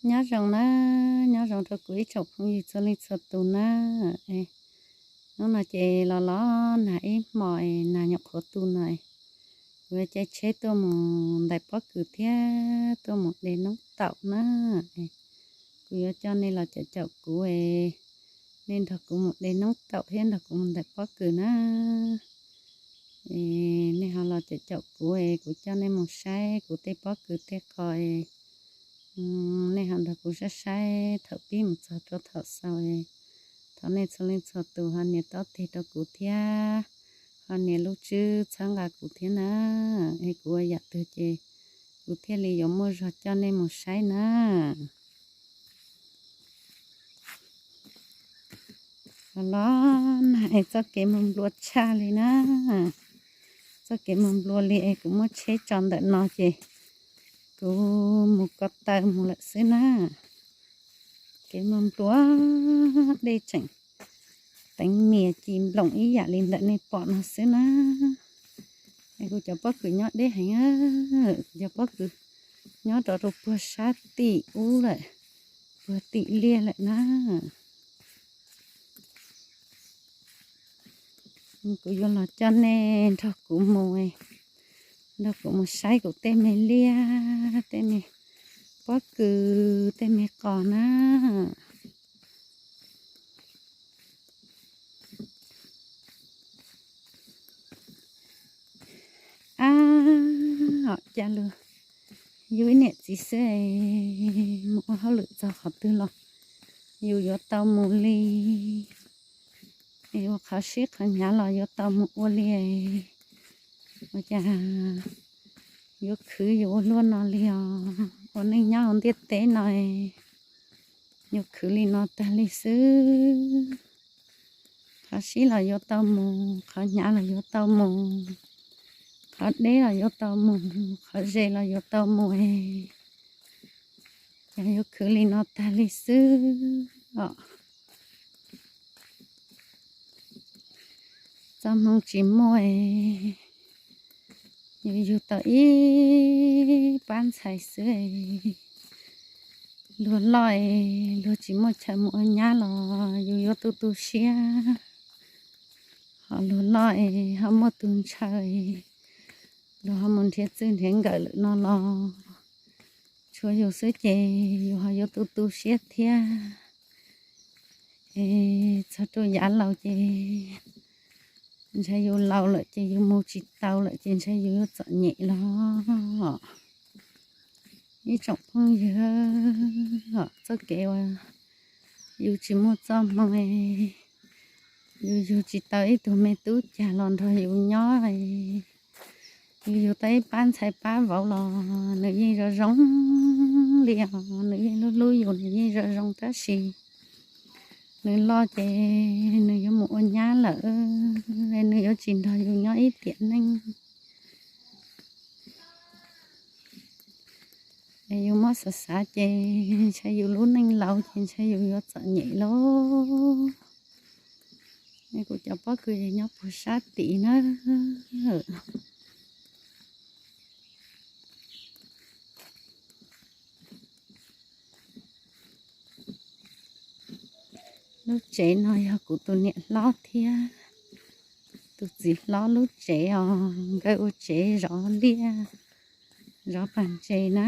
Nyob zoo na, nyob zoo rau kuv ib tsoom phooj ywg txhua leej txhua tus na. Hnub no ces los los nag ib hmos, nag nyuam qhuav tu no, kuv yuav caij tsheb tuaj mus ntais pob kws thiab tuaj mus de noob taum na. Kuv yuav coj nej los caum caum kuv, nej nrog kuv mus de noob taum thiab nrog kuv mus ntais pob kws na. Nej ho los caum caum kuv, kuv coj nej mus saib kuv tej pob kws tej qos, nej ho nrog kuv saib saib thaum pib mus txog rau thaum xaus. Thov nej txhua leej txhua tus ho nias taub teg rau kuv thiab, ho nias lub tswb txhawb nqa kuv thiab na. Es kuv ua yam twg ces kuv thiaj li yuav muaj zog coj nej mus saib na. Los los nag es txoj kev mus nplua tshaj li na. Txoj kev mus nplua li es kuv muab tsheb tso ntawm no ces kuv mus ko taw mus lawm xwb na. Kev mus nplua, dej tseem teev mias ci nploos ib yam li ntawm nej pom no xwb na. Es kuv cov pob kws nyob deb heev, kuv cov pob kws nyob rau rau puag sab tim ub lawm, puag tim liaj lawm na. Kuv yuav los coj nej nrog kuv mus, nrog kuv mus saib kuv tej me liaj, tej me pob kws, tej me qos na. Ab, cas luag yus ib niam txiv xwb, mus ua hauj lwm txog qhov twg los yus yuav tau mus li. Es ua qhov sib qhov hnyav los yuav tau mus ua li. Ua cas yuav khwv yus ua luaj no li os. Ua neej nyob hauv ntiaj teb no, yuav khwv li no tag li xwb. Qhov sib los yuav tau mus, qhov hnyav los yuav tau mus, qhov deb los yuav tau mus, qhov ze los yuav tau mus. Ces yuav khwv li no tag li xwb os. Txoj hmoo tsis muaj, yus yug tau ib pab ntxhais xwb. Luag loj, luag tsis muaj chaw mus ua nyab los yus yuav tu tu siab. Ho luag loj, ho muaj tus ntshaw, luag ho mus nrhiav txij nrhiav nkawm lawm no los tshuav yus xwb ces yus ho yuav tu tu siab thiab. Es txog rau yav laus ces ntshai yus laus lawm ces yus mus tsis tau lawm ces ntshai yus yuav txom nyem los. Ib tsoom phooj ywg, txoj kev uas yus tsis muaj txoj hmoo, yus yug tsis tau ib tug me tub cag los nrog yus nyob, yus yug tau ib pab ntxhais pab vauv los nws yeej zoo zoo li os, nws yeej hlub hlub yus, nws yeej zoo zoo tab sis nws loj ces nws yuav mus ua nyab lawm, nws yuav tsis nrog yus nyob ib tiam neej. Es yus muab xav xav ces ntshai yus lub neej laus ces ntshai yus yuav txom nyem lauj. Es kuv cov pob kws nyob puag sab tid na. Lub tsev no yog kuv tus niam hlob thiab tus txiv hlob lub tsev os, nkawd ua tsev zov liaj zov pas ntses na.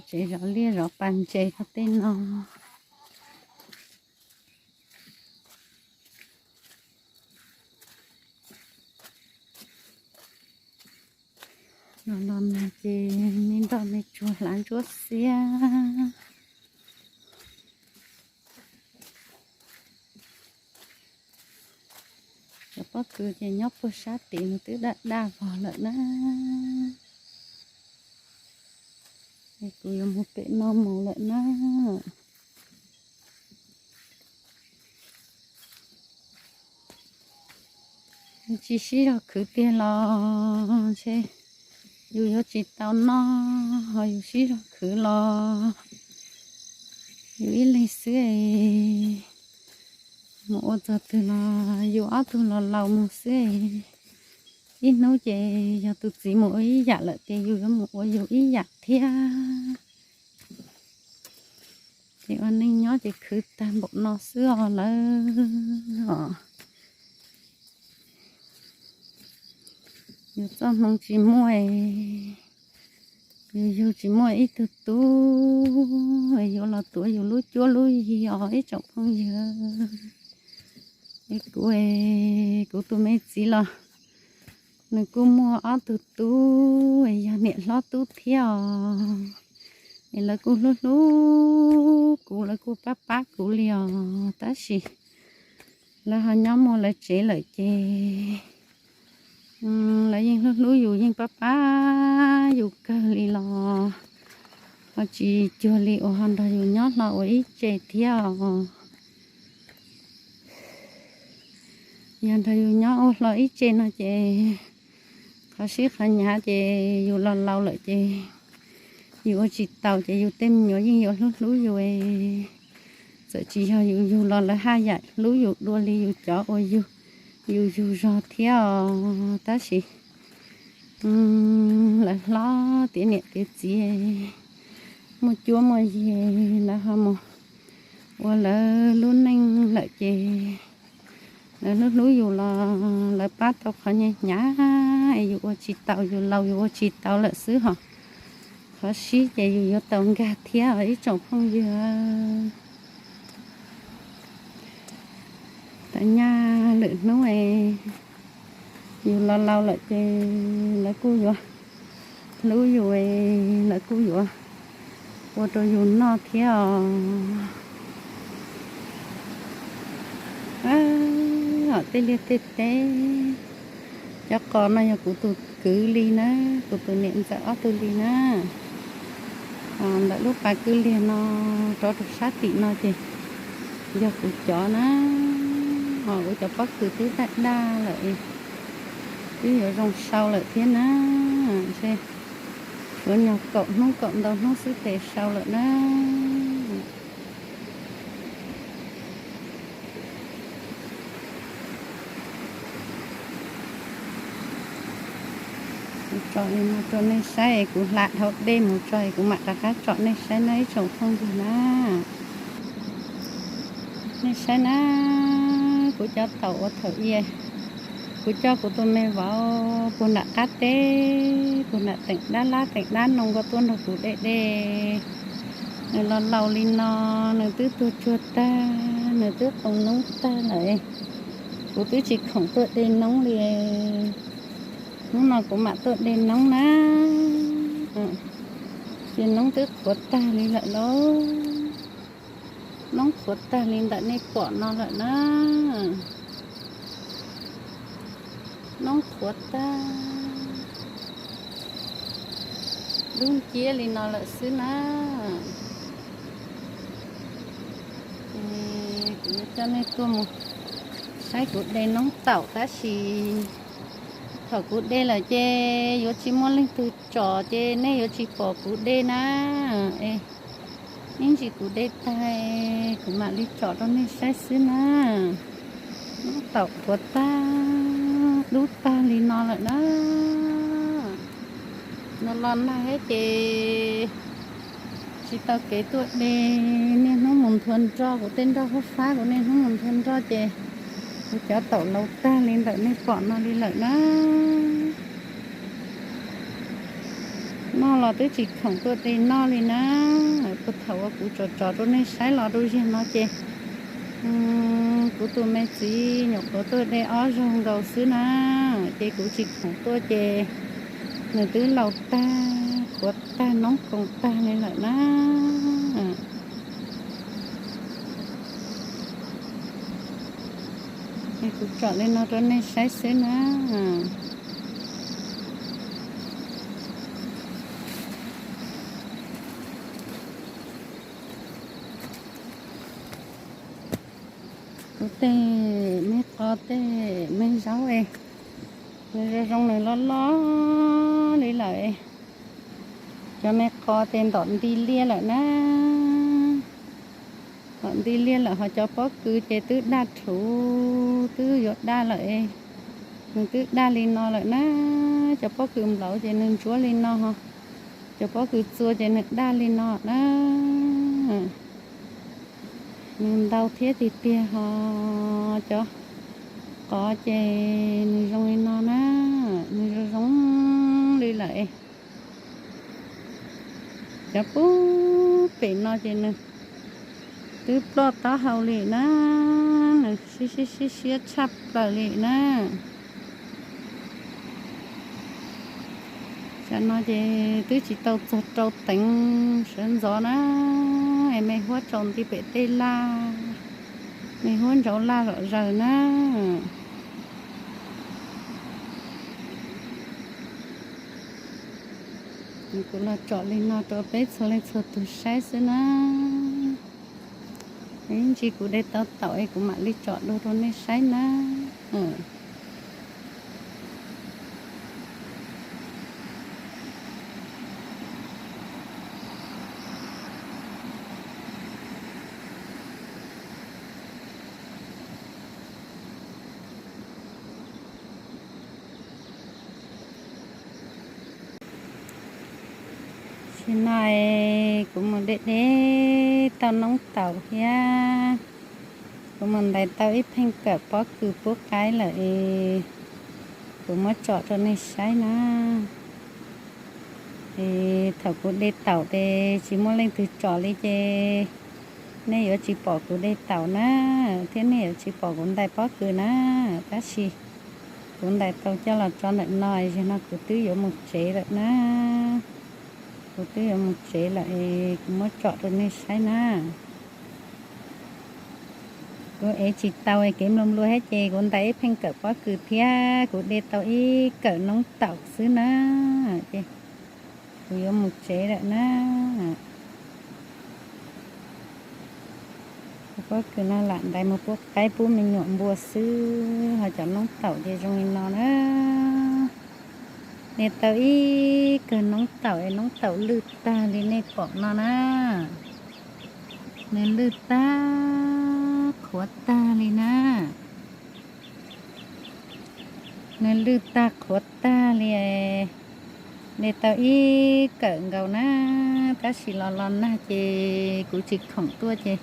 Tsev zov liaj zov pas ntses rau tej no. Los los nag ces me ntoj me tsuag hlav ntsuab xiab. Cov pob kws ces nyob puag sab tid nws twb daj daj vog lawm na. Es kuv yuav mus pem no mus lawm na. Yus tsis sib zog khwv tiag los ntshe yus yuav tsis tau noj, ho yus sib zog khwv los yus ib leeg xwb es Mus ua txog twg los yus ob tug los laus mus xwb. Ib hnub ces yog tus txiv mus ua ib yam lawm ces yus yuav mus ua yus ib yam thiab. Ces ua neej nyob ces khwv tag npaum no xwb os lawv os. Yus txoj hmoo tsis muaj, yus yug tsis muaj ib tug tub yuav los tuav yus lub cuab lub yig os ib tsoom phooj ywg. Es kuv, kuv tus me txiv los nws kuj muaj ob tug tub, yog niam hlob tub thiab os. Es lawv kuj hlub hlub kuv, lawv kuj pab pab kuv li os, tab sis lawv ho nyob muaj lawv tsev lawm ces lawv yeej hlub hlub yus, yeej pab pab yus kawg li los ho tsis cuag li uas ho nrog yus nyob hlo ua ib tse thiab os. Yog nrog yus nyob ua hlo ib tse no ces qhov sib qhov hnyav ces yus los laus lawm ces yus ua tsis taus ces yus tej me nyuam yeej yuav hlub hlub yus. Txawm tsis yog yus yug los lawv haj yam hlub yus dua li yus cov uas yug, yus yug zog thiab os, tab sis lawv hlob tiav niam tiav txiv, muaj cuab muaj yig, lawv ho mus ua lawv lub neej lawm ces lawv hlub hlub yus los lawv pab tau qhov nyuag hnyav es yus ua tsis taus, yus laus yus ua tsis taus lawm xwb hos. Qhov sib ces yus yuav tau nkag thiab os ib tsoom phooj ywg. Tam nyaj lwm hnub yus los laus lawm ces lawv kuj yuav hlub yus, lawv kuj yuav ua rau yus noj thiab os. Tej liaj tej teb, cov qos no yog kuv tus kwv li na, kuv tus niam ntxawm ob tug li na. Ntawm lub pas kwj liag no rov rau sab tim no ces yog kuv cov na. Ho kuv cov pob kws twb daj daj lawm, twb yuav zoo sau lawm thiab na. Ntshe tshuav nyuag kaum hnub kaum ntau hnub xwb tes sau lawm na. Kuv tsom li no rau nej saib, kuv hla dhau dej mus tso es kuv mam rov qab tsom nej saib na ib tsoom phooj ywg na. Nej saib na, kuv cov taum uas thaum i kuv coj kuv tus me vauv puag nram qab teb, puag nram teem dab lab teem dab noo ko tuaj nrog kuv de de. Nws los laus li no, nws twb tuag tsuag tag, nws twb qoos noob tag lawm. Kuv twb tsis khoom tuaj de noob li. Hnub no kuv mam tuaj de noob na. Ces noob twb qhuav tag li lawm lauj. Noob qhuav tag li ntawm nej pom no lawm na. Noob qhuav tag dub nciab li no lawm xwb na. Kuv yuav coj nej tuaj mus saib kuv de noob taum tab sis thaum kuv de lawm ces yuav tsis muaj leej twg tsom ces nej yuav tsis pom kuv de na. Ib ntsis kuv de tag kuv mam li tsom rau nej saib xwb na. Noob taum qhuav tag dub tag li no lawm na. Nws los nag thiab ces tsis tau kev tuaj de. Niaj hnub mus nthua nroj, kuv tej nroj fab fab, kuv niaj hnub mus nthua nroj ces kuv cov taum laus tag li ntawm nej pom no li lawm na. Noj los twb tsis khoom tuaj de noj li na. Puag thaum uas kuv tsom tsom rau nej saib los rau ziag no ces kuv tus me txiv nyuam qhuav tuaj de ob zaug nkaus xwb na, ces kuv tsis khoom tuaj ces nws twb laus tag, qhuav tag, noob koos tag li lawm na. Es kuv tsom li no rau nej saib xwb na. Kuv tej me qos tej me zaub es nws zoo zoo nws loj loj li lawm. Cov me qos ces ntom nti liaj lawm na. Nti liaj lawm ho cov pob kws ces twb daj rhuv twb yuav daj lawm es, nws twb daj li no lawm na. Cov pob kws nplaum ces nws ntsuab li no, cov pob kws txua ces nws daj li no na. Nws ntau thiab tiag tiag ho cov qos ces nws zoo li no na, nws zoo zoo li lawm. Cov pub pem no ces nws twb ploj taub hau li na, nws siab siab siab siab tshaj plaws li na. Tam no ces twb tsis tau txog rau teev sawv ntxov na, es me huab tsaus nti pem tej laj, me huab ntsauv laj zom zaws na. Kuv los tsom li no rau peb txhua leej txhua tus saib xwb na. Ib ntsis kuv de tau taum es kuv mam li tsom dua rau nej saib na. Tam no kuv mus de de tau noob taum thiab kuv mus ntais tau ib pheej kawm pob kws pub qaib lawm es kuv muab tsom rau nej saib na. Es thaum kuv de taum ces tsis muaj leej twg tsom li ces nej yuav tsis pom kuv de taum na, thiab nej yuav tsis pom kuv ntais pob kws na. Tab sis kuv ntais tau coj los tso ntawm no, zaum no kuv twb yuav mus tsev lawm na. Kuv twb yuav mus tsev lawm es kuv muab tsom rau nej saib na. Kuv ev tsis tau kev nplua nplua thiab ces kuv ntais ib pheej kawm pob kws thiab kuv de tau ib kawm noob taum xwb na. Ces kuv yuav mus tsev lawm na. Pob kws no lam ntais mus pub qaib pub me nyuam npua xwb, ho cov noob taum ces zoo li no na. De tau ib kawm noob taum es noob taum lwj tag li nej pom no na. Nws lwj tag qhuav tag li na. Nws lwj tag qhuav tag li. De tau ib kawm nkaus na, tab sis los los nag ces kuv tsis khoom tuaj ces,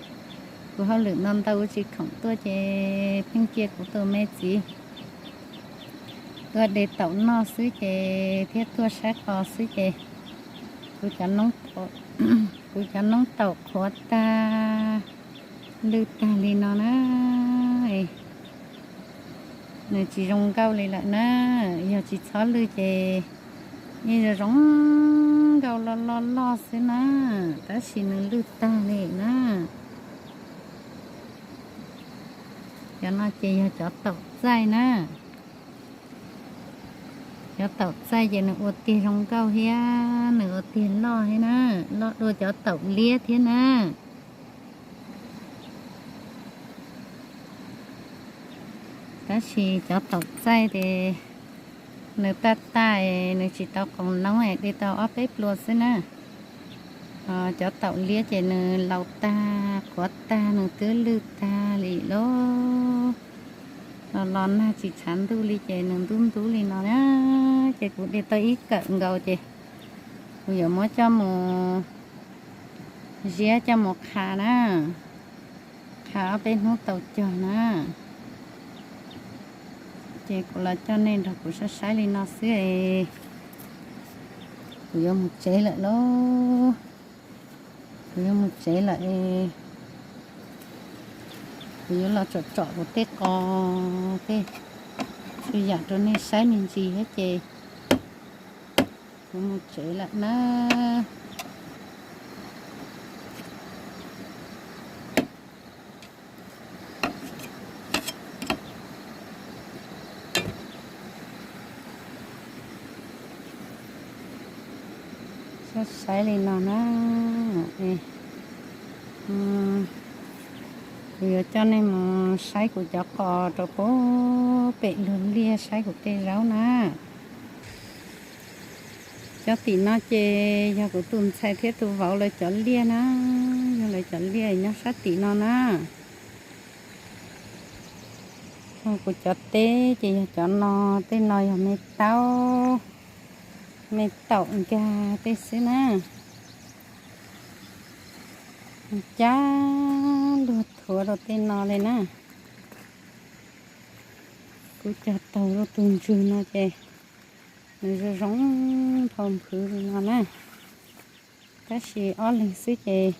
kuv hauj lwm ntau ntau kuv tsis khoom tuaj ces pheej cia kuv tus me txiv tuaj de taum noj xwb ces thiab tuaj saib qos xwb ces kuv cov noob taum qhuav tag lwj tag li no na. Nws tsis zoo nkauj li lawm na. Yog tsis txhob lwj ces yeej zoo zoo nkauj loj loj loj xwb na, tab sis nws lwj tag li na. Cov no ces yog cov taum txaij na. Cov taum txaij ces nws ua tiag zoo nkauj thiab nws ua tiag loj thiab na, loj dua cov taum liab thiab na. Tab sis cov taum txaij ces nws taj taj, nws tsis tau qoos noob, de tau ob peb plua xwb na. Cov taum liab ces nws laus tag qhuav tag nws twb lwj tag li lauj. Los los nag tsis tshav ntuj li ces nws ntub ntub li no na. Ces kuv de tau ib kawm nkaus ces kuv yuav muab coj mus ziab coj mus qha na, qha ob peb hnub tau cog na. Ces kuv los coj nej nrog kuv saib saib li no xwb es kuv yuav mus tsev lawm lauj. Kuv yuav mus tsev lawm es kuv yuav los tsom tsom kuv tej qos tej txhua yam rau nej saib me ntsis thiab ces kuv mus tsev lawm na. Saib saib li no na. Kuv yuav coj nej mus saib kuv cov qos rau pem luag liaj saib kuv tej zaub na. Cov tim no ces yog kuv tus ntxhais thiab tus vauv lawv cov liaj na, yog Lawv cov liaj nyob sab tim no na. Kuv cov teb ces yog cov no, tej no yog me taub, me taum nkag tej xwb na. Cab luag thuav rau tej no li na. Kuv cog taug rau tus ntswg no ces nws zoo zoo nphau nphwv li no na. Tab sis ob leeg xwb ces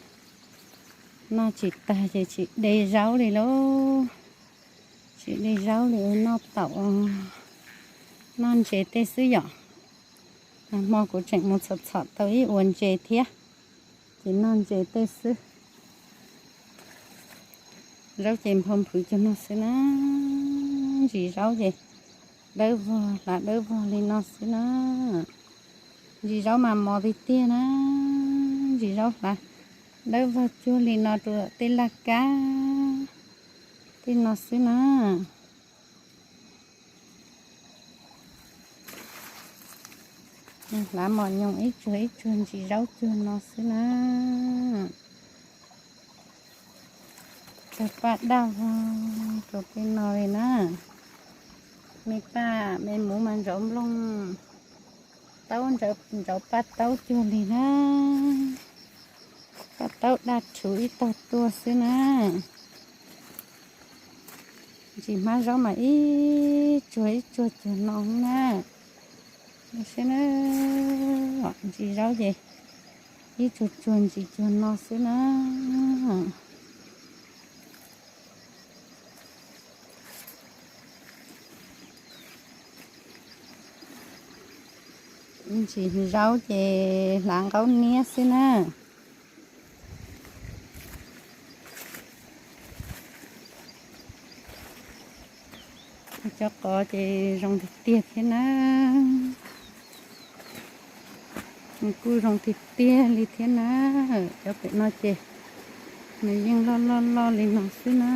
noj tsis tag ces tsis de zaub li lauj. Tsis de zaub li, noj taum, noj ntses tej xwb yom. Hmo kuv tseem mus txhom txhom tau ib uas ntses thiab, ces noj ntses tej xwb. Zaub ces nphau nphwv cuag no xwb na. Ntsis zaub ces dawb vog hlav dawb vog li no xwb na. Ntsis zaub mas mos tiag tiag na. Ntsis zaub hlav dawb vog cuag li no rau tej laj kab tej no xwb na. Hlav mos nyoos ib tsuag ib tsuag ntsis zaub cuag no xwb na. Tawg paj daj vog rau tej no li na. Me paj me muv mas ntsauv nplooj, taub ntsauv paj taub cuag li na. Paj taub daj rhuv ib tog tuaj xwb na. Ntsis hmab zaub mas ib tsuag ib tsuag cuag no na. Saib na, ntsis zaub ces ib tsuag tsuag ntsis cuag no xwb na. Ntsis zaub ces hlav nqaub niab xwb na. Cov qos ces zoo tiag tiag thiab na. Nws kuj zoo tiag tiag li thiab na. Cov pem no ces nws yeej loj loj loj li no xwb na.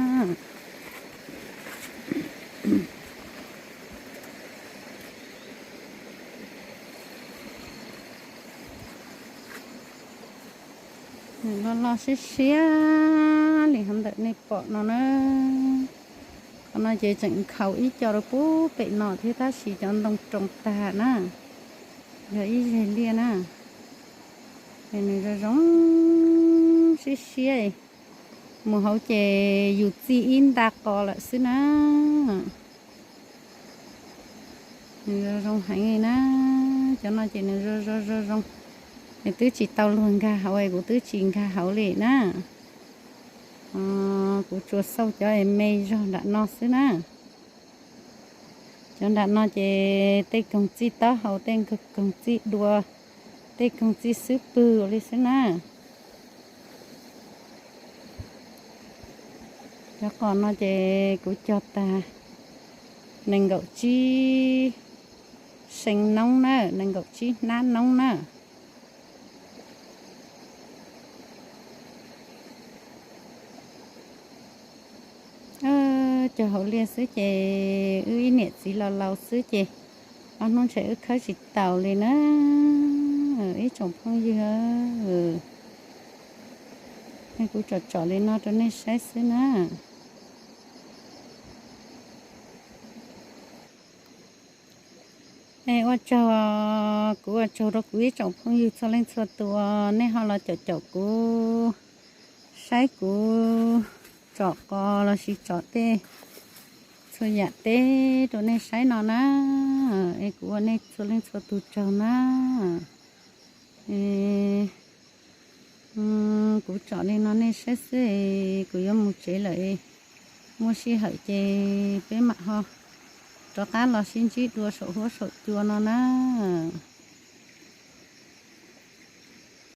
Nws loj loj siab siab li hov ntawm nej pom no na. Qhov no ces tseem nkhaus ib co rau pub pem no thiab tab sis cov ntoo roos tag na. Yog ib zeg liaj na. Es nws zoo zoo siab siab, mus hauv ces yus txij ib nta qos lawm xwb na. Nws zoo zoo heev li na. Cov no ces nws zoo zoo zoo zoo. Es twb tsis tau luag nkag hauv es kuv twb tsis nkag hauv li na. Kuv tsuas xauj cov es me zog nram no xwb na. Cov nram no ces tej koog txij taub hau, tej koog txij dua, tej koog txij xub pwg li xwb na. Cov qos no ces kuv cog tag nees nkaum tsib see noob na, nees nkaum tsib hnab noob na. Cog hauv liaj xwb ces wb ib niam txiv laus laus xwb ces ob hnub ntshe wb khawb tsis taus li na. Ib tsoom phooj ywg, kuv tsom tsom li no rau nej saib xwb na. Es ua tsaug, kuv ua tsaug rau kuv ib tsoom phooj ywg txhua leej txhua tus nej ho los caum caum kuv, saib kuv tsom qos lossis tsom tej txhua yam teb rau nej saib no na. Es kuv ua nej txhua leej txhua tus tsaug na. Kuv tsom li no nej saib xwb, kuv yuav mus tsev lawm. Muaj sij hawm ces peb mam ho rov qab los sib ntsib dua saum huab saum cua no na.